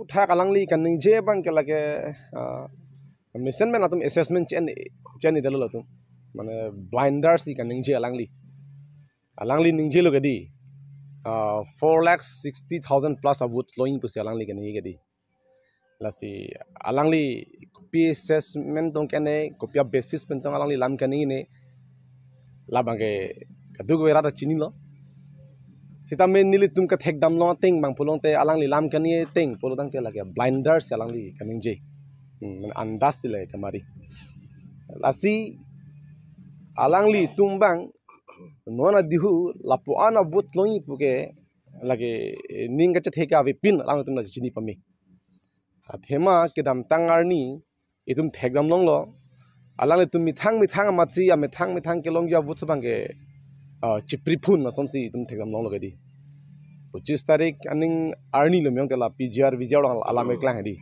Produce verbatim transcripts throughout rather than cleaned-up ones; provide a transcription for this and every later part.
Thak alangli kaningje abang ke lake, ah, mesen men atum assessment chen chen idalo atum. Mane blinders si kaningje alangli. Alangli ningjelo kedi. Ah, four lakh sixty thousand plus a vote lo-ing pusi alangli kaningje kedi. Lasi alangli kopi assessment tong kene, kopi a basis pen tong alangli lam kaningje ne, labang ke kadokave rat ta chinilo. Sitame nelitum kethekdam long ateng abang pulote alangli lam kaningje ateng pulo tangte lake blinders alangli kaningje. Hmm, andas si le kamari. Lasi alanglitum abang non adihu lapu-an a vote lo-ing puke lake ning kachethek avepin alangtum la chini pame. Athema kedamtang arni itum thekdam longlo. Alanglitum methang methang amatsi, amethang methang kelongji a vote abang ke, ah, chipri phun asonsi itum thekdam longlo kedi. Pochis tarik aning arni lo miyong tela P G R V G R along alam eklang di.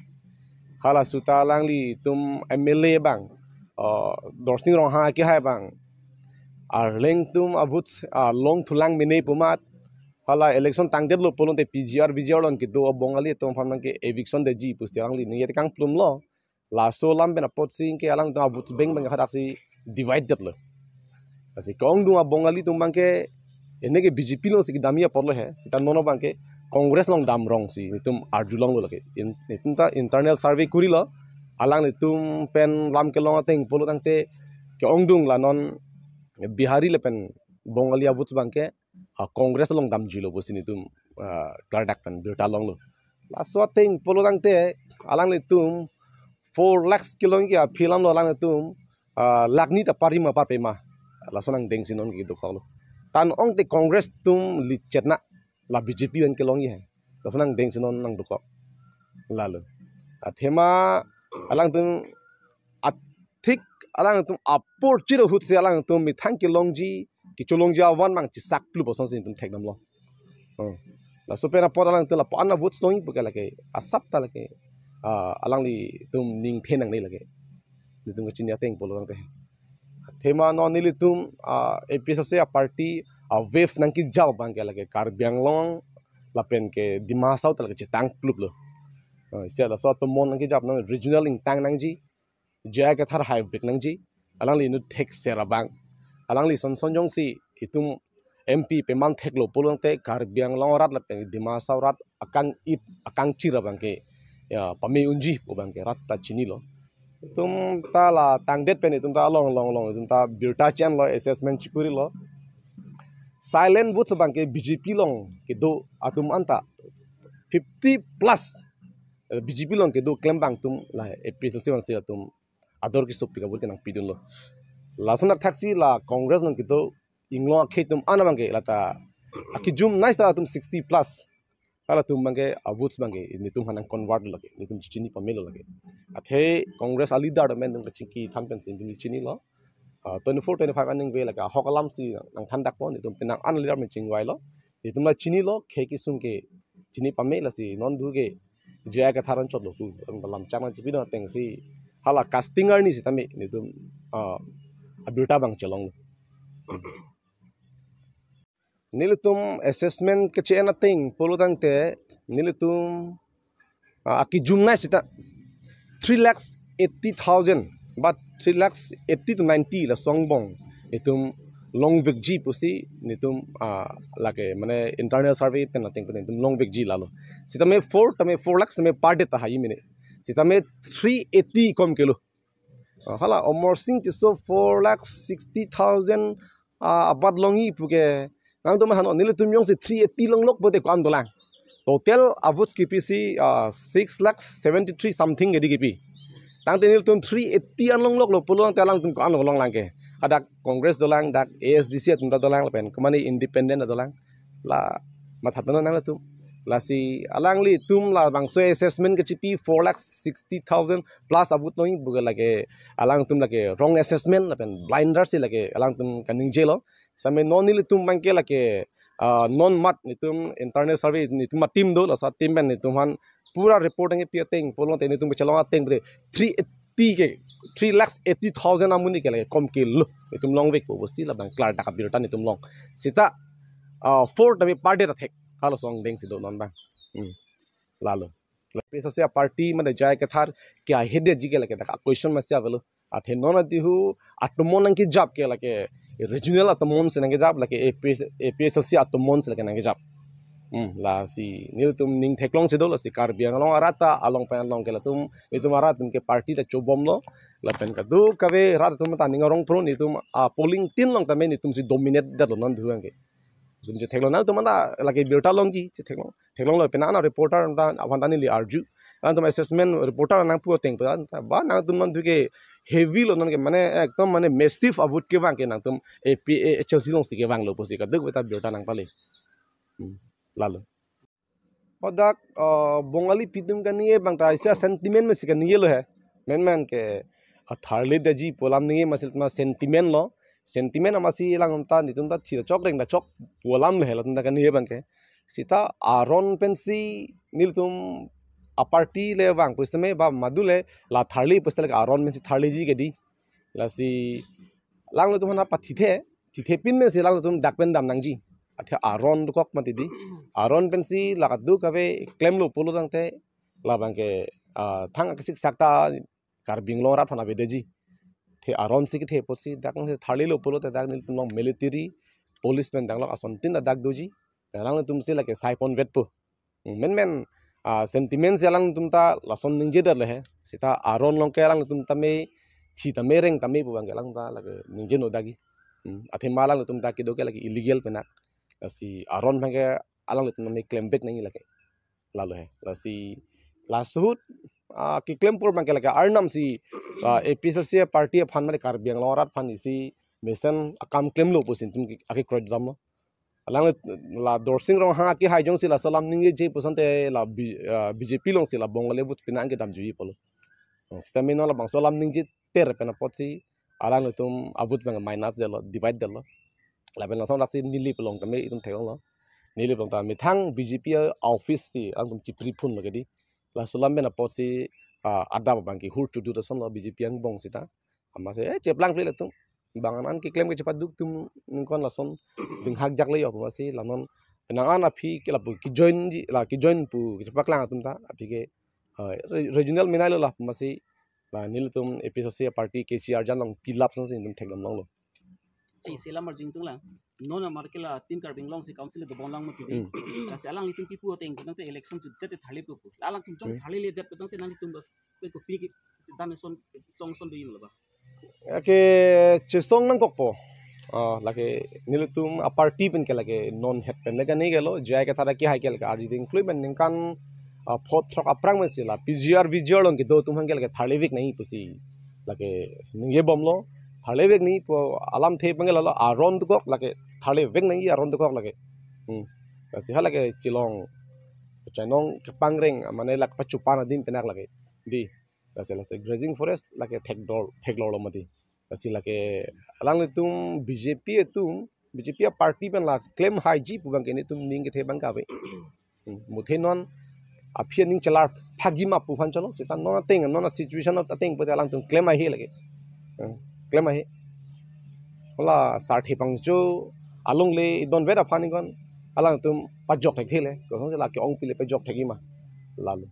Halaso ta alanglitum M L A abang, ah, Dorsing Ronghang akehai abang, arleng atum a vote, ah, long thulang mene pu amat, hala election tangdetlo pulote P G R V G R along kedo a Bongali atum aphan abang ke eviction detji pusi alangli ningje tekang plumlo. Laso alam pen apotsi ke alangtum a vote bank abang ke hadaksi divide detlo. Lasi ke-ongdung a Bongali atum abang ke, ene ke B J P alongsi kedamji apotlo he, sita non abang ke Congress along damrong si nelitum arju longlo lake. In-, nelitum ta internal survey kurilo, alanglitum pen lam kelong ateng pulo tangte ke-ongdung la non Bihari lapen Bongali a vote abang ke, ah, Congress along damjilo pusi nelitum, ah, klardak pen birta longlo. Laso ateng pulo tangte alanglitum four lakhs kelongji aphi alam lo alanglitum, ah, lakh ni ta pari ma parpe ma. Laso nangdengsi non kedokoklo. Tan ongte Congress atum lichetna la B J P pen kelongji he. Laso nangdengsi non nangdokok. Lalo. Athema alangtum athik alangtum apor chiro ahutsi alangtum methang kelongji, kecholongji avan abang chisak plup asonsi itum thekdam long. Hmm. Laso pen apot alangtum lapu-an a vote lo-ing puke lake asap ta lake, ah, alanglitum ningthe nangne lake. Nelitum kachini ateng pulo tangte. Athema non nelitum, ah, A P H L C a party a wave nangkejap abang ke lake Karbi Anglong lapen ke Dima Hasao ta lake chitang pluplo. Ah, isi laso atum mon nangkejap nang regional ingtang nangji. J I Kathar haivek nangji, alangli inut thekser abang. Alangli son son jongsi itum M P peman theklo pulote Karbi Anglong arat lapen Dima Hasao arat akang-it, akangchir abang ke, ya, pame unji pu abang ke rat ta chinilo. Itum ta la tangdet pen itum ta along along along itum ta birta chenlo, assessment chikurilo. Silent votes abang ke B J P along kedo atum anta fifty plus, eh, B J P along kedo klembang atum la A P H L C vansi atum ador kesopik a vote ke nangpidunlo. Lason athaksi la Congress along kedo inglong akhei atum an abang ke lata akejum nai ta atum sixty plus. Halatum abang ke a votes abang ke nelitum aphan nang convert lake, nelitum chini pamelo lake. Athe Congress a leader amen atum kachingki than pensi nelitum chinilo. Ah, twenty-four twenty-five aningve lake ahok alamsi nangthandakpo, nelitum penang an leader amen chingvailo. Nelitum la chinilo, khei kesung ke chini pame, lasi non du ke J I Kathar anchotlo pu, lam chak nangchipidun atengsi hala casting arni sitame nelitum, ah, abirta abang chelong. Nelitum assessment keche-en ateng pulo tangte nelitum, ah, akejum nai sita three lakhs eighty thousand, but three lakhs eighty to ninety laso angbong itum longvekji pusi nelitum, ah, lake mane internal survey pen ateng pen itum longvekji lalo. Sitame four, tame four lakhs tame per day ta hai mene. Sitame three eighty kom kelo. Ah, hala Amarsing Tisso four lakh sixty thousand, ah, abat longji puke. Nangtum hano, nelitum jongsi three eighty longlok pote ko-an dolang. Total a votes kepisi, ah, six lakh seventy-three something kedi kepi. Tangte nelitum three eighty an longloklo pulo tangte alangtum ko-an longlang ke. Hadak Congress dolang, dak A S D C atum ta dolang, lapen komatne independent dolang. La mathatnon nanglitum. Lasi alanglitum labangso assessment kechipi four lakh sixty thousand plus a vote longji puke lake alangtum lake wrong assessment lapen blinders si lake alangtum kaningjelo. Sitame non nelitum abang ke lake, ah, non mat nelitum internal survey nelitum a team do, laso team pen nelitum aphan pura report nangkepi ateng pulo tangte nelitum kechelong ateng pute three eighty ke, three lakhs eighty thousand amonit ke lake kom kelo. Nelitum longvekpo pusi labang klardak abirta nelitum long. Sita, ah, four tame per day ta thek. Halaso angdeng si do non abang. Hmm. Lalo. La APHLC a-party mane J I Kathar ke ahedetji ke lake dak a-question masi avelo. Athe non adihu atomon nangkejap ke lake regional atomon si nangkejap, lake A P, APHLC atomon si lake nangkejap. Hmm, lasi nelitum ning theklongsi do, lasi Karbi Anglong arat ta along pen along ke latum, itum arat atum ke party ta chobomlo. Lapen kadokave rat atum ta ning arong pro, nelitum a-polling tin along tame nelitum si dominate detlo non duhang ke. Itum chetheklong, nangtum anta lake birta longji chetheklong. Theklonglo, penang an a-reporter ta aphan ta neli arju. Nangtum assessment reporter nangpu ateng pu ta, ba nangtum non duke heavy lo non ke, mane ekdom mane massive a-vote kevang ke nangtum APHLC alongsi kevanglo pusi kadokave ta birta nangpale. Hmm, lalo. Hadak, uh, Bongali api atum kaningje abang ta isi a-sentiment masi kaningje lo he. Menmen ke, uh, tharledetji pu alam ningje masi latum a-sentiment lo. Sentiment amatsi alangtum ta, nelitum ta thi ta chok reng ta chok pu alam le he latum ta kaningje abang ke. Seta aron pensi nelitum a-party le vang pusitame ba madu le la tharle pusitame aron pensi tharleji ke dei. Lasi alanglitum aphan pathithe, thithe pin pensi alanglitum dak pen dam nangji. Athe aron dokok mati dei. Aron pensi la kadokave klemlo pulo tangte labang ke, ah, thang akesik sak ta Karbi Anglong arat aphan avedetji. Athe aron si kethe apotsi dak si tharlelo pulote dak nelitum along military, police pen dak along asontin ta dak doji. Alanglitum si lake saipon vetpo. Menmen, ah, sentiment si alangtum ta lason ningje det le he. Seta aron along ke alangtum tame thi tame reng tame pu abang ke alang ta lake ningje no dagi. Hmm, athema alangtum ta kedo ke lake illegal penak. Lasi aron abang ke alangtum tame klem back nangji lake. Lalo he. Lasi last ahut, ah, keklem pur abang ke lake arnam si, ah, APHLC a-party aphan mane Karbi Anglong arat aphan isi mesen akam klemlo pusi nelitum ke, akekroi damlo. Alang la Dorsing Ronghang akehai jongsi laso alam ningjeje pu asonte la B-, ah, BJP alongsi la Bongali a-vote penang kedamji pulo. Sitame non labangso alam ningjeter pen apotsi alanglitum a-vote abang minus detlo, divide detlo. Lapen lason laksi neli along tame itum theklonglo. Neli along ta methang BJP a-office si alangtum chipri phunlo ke dei. Laso alam pen apotsi, ah, adap abang ke hur chudu asonlo BJP angbong seta. Amatsi, eh, cheplangple latum. Bang an an keklem ke chepaduk atum ningkan lason dinghak jak le yo amatsi la non penang an aphi ke lapu kejoinji, la kejoin pu kechepaklang atum ta aphi ke, ah, re-, regional menai lo la amatsi la nelitum APHLC a-party ke chi arjan along pilap sangsi nelitum thekdam longlo. Si selam arjing tunglang. Non amar ke la Team Karbi Anglong si council dobom lang mati dei. Hmm. Lasi alanglitum kipu ateng tangte election chu jate tharle pu pu. Alangtum jong Hmm. tharledet pu tangte nanglitum bas ke kopi ke dan son song son do yim lo ba. Ake chesong nangkokpo. Ah, lake nelitum a-party pen ke lake non het pen le kaningje lo, J I Kathar akehai ke lake ardi ding klui pen ningkan, ah, pho throk aphrang pensi la PGR VGR along kedo atum abang ke lake tharle vek nangji pusi lake ningjebomlo. Tharle vek nangji pu alamthe abang ke lalo, aron dokok lake tharle vek nangji, aron dokok lake. Hmm. Lasi ha lake chelong chainong kepangreng mane lake pachupan adim penak lake dei. Lasi lasi grazing forest lake thekdor, theklorlo mati. Lasi lake alanglitum BJP atum, BJP a-party pen la klem haiji pu abang ke nelitum ning kethe abang ke ave. Hmm, muthe non aphi aning chelar phagi ma pu aphan cholo, seta non ateng, non a-situation ateng pute alangtum klem ahe lake. Hmm, klem ahe. Hala sarthe pangcho alongle idon vet aphan ningkan alangtum pajok thekthe le. Kosonsi lake ongpi le pajok thekji ma. Lalo.